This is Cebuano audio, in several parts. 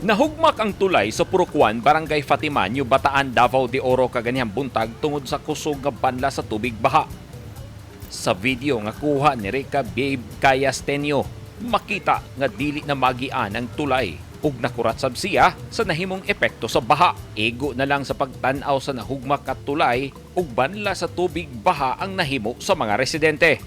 Nahugmak ang tulay sa Purok 1, Barangay Fatima, New Bataan, Davao de Oro kaganihang buntag tungod sa kusog nga banla sa tubig baha. Sa video nga kuha ni Rica Babe Cayastenio, makita nga dili na magian ang tulay ug nakurat sab siya sa nahimong epekto sa baha. Igo na lang sa pagtan-aw sa nahugmak nga tulay ug banla sa tubig baha ang nahimo sa mga residente.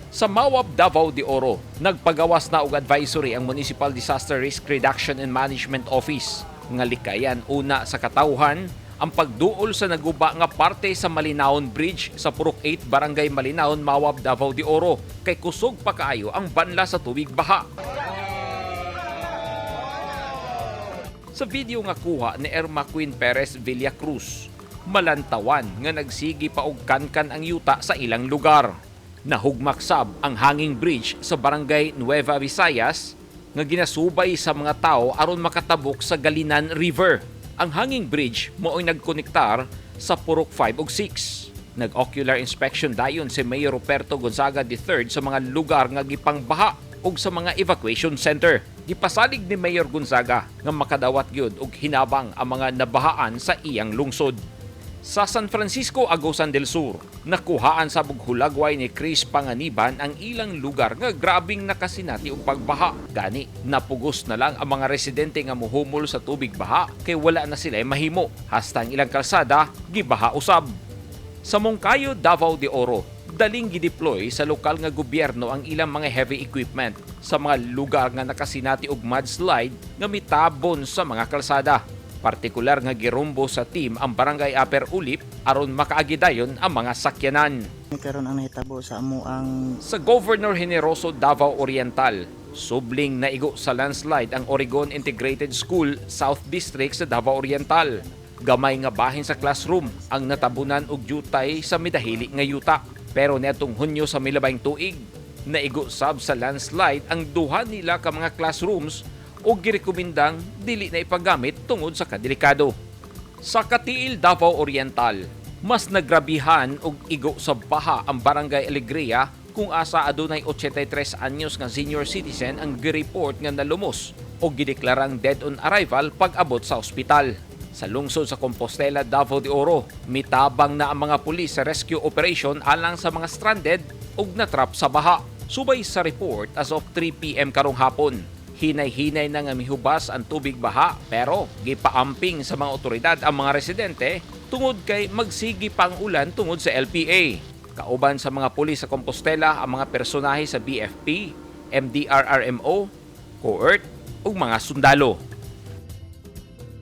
Sa Mawab, Davao de Oro, nagpagawas na og advisory ang Municipal Disaster Risk Reduction and Management Office nga likayan una sa katawhan ang pagduol sa naguba nga parte sa Malinaon Bridge sa Purok 8, Barangay Malinaon, Mawab, Davao de Oro kay kusog pa kaayo ang banla sa tubig baha. Sa video nga kuha ni Erma Queen Perez Villacruz, malantawan nga nagsigi pa og kankan ang yuta sa ilang lugar. Nahugmak sab ang hanging bridge sa Barangay Nueva Visayas nga ginasubay sa mga tao aron makatabok sa Galinan River. Ang hanging bridge mao'y nagkonektar sa Purok 5 ug 6. Nag-ocular inspection dayon si Mayor Ruperto Gonzaga III sa mga lugar nga gipangbaha ug sa mga evacuation center. Gipasalig ni Mayor Gonzaga nga makadawat gyud og hinabang ang mga nabahaan sa iyang lungsod. Sa San Francisco, Agusan del Sur, nakuhaan sa hulagway ni Chris Panganiban ang ilang lugar nga grabing nakasinati og pagbaha. Gani, napugos na lang ang mga residente nga muhumol sa tubig baha kay wala na sila mahimo. Hasta ang ilang kalsada, gibaha usab. Sa Moncayo, Davao de Oro, daling gideploy sa lokal nga gobyerno ang ilang mga heavy equipment sa mga lugar nga nakasinati og mudslide nga mitabon sa mga kalsada. Partikular nga girumbo sa team ang Barangay Upper Ulip aron makaagi dayon ang mga sakyanan. Karon ang nahitabo sa amo ang Sa Governor Generoso, Davao Oriental, subling naigo sa landslide ang Oregon Integrated School South District sa Davao Oriental. Gamay nga bahin sa classroom ang natabunan og jutay sa midahili nga yuta. Pero netong Hunyo sa milabayng tuig, naigo sab sa landslide ang duha nila ka mga classrooms ug girekomendang dili na ipagamit tungod sa kadelikado. Sa Cateel, Davao Oriental, mas nagrabihan og igo sa baha ang Barangay Alegria kung asa adunay 83 anyos nga senior citizen ang gireport nga nalumos o gideklarang dead on arrival pag-abot sa ospital. Sa lungsod sa Compostela, Davao de Oro, mitabang na ang mga pulis sa rescue operation alang sa mga stranded ug natrap sa baha. Subay sa report as of 3 p.m. karong hapon, hinay-hinay na nga mihubas ang tubig baha pero gipaamping sa mga otoridad ang mga residente tungod kay magsigi pa ang ulan tungod sa LPA. Kauban sa mga pulis sa Compostela ang mga personahe sa BFP, MDRRMO, COERT ug mga sundalo.